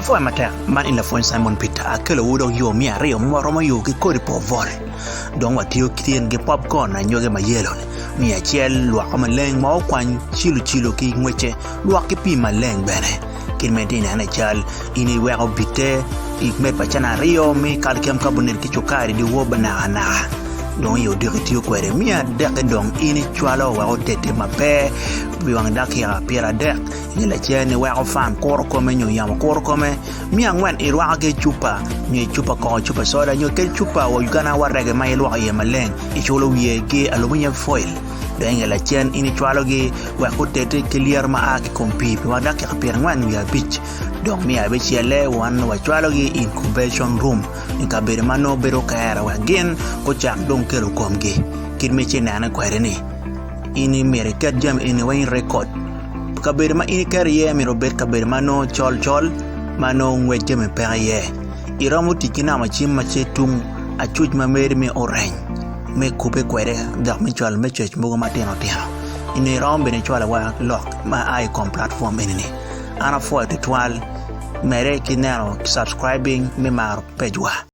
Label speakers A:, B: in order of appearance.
A: Apwoyo matek, man en lapwony Simon Peter, akelowu dok yo me aryo ma waromo yubo ki kodi pa obwol. Dong watiyo ki tyen ki popcorn anyogi ma yelo ni. Me acel, lwoko maleng ma okwany cilo cilo ki ngwece, lwok ki pii maleng bene. Kit ma itye neno i cal, in iweko bite i med pa cana aryo me calcium carbonate ki cukari dyewor ba nakanaka. Dong i odiko itiyo kwede. Me adekke dong in icwalo wek otedde maber pi wang dakika 30. Nyo lacen iweko fan kuro kome nyo yamo kuro kome. Me angwen irwako ki i cupa nyo i cupa kongo, cupa soda nyo kadi cupa wa Uganda wa rege ma ilwoko iye maleng iculo wiye ki aluminium foil. Dong inge lacen in icwalogi wek gutedde ki lyeto ma a ki kom pii pi wa dakika 45. Dong me abicelle wan wacwalogi i incubation room i kabedo ma nongo bedo kere wek gin gucak dong kelo komgi kit ma ci nene kwede ni. In myero iket jami eni weng i rekod. Kabedo ma in iketo iye myero obed kabedo ma nongo col col ma nongo ngwec jami peke iye. Iromo tic ki namba cim ma tye tung acuc ma meri me oreny me kubbe kwede dok me cwalo message mogo matino tino. Nyo iromo bene cwalo wa lok ma a i kom platform eni-ni. An apwoyo tutwal medde ki neno subscribing me maro pejwa.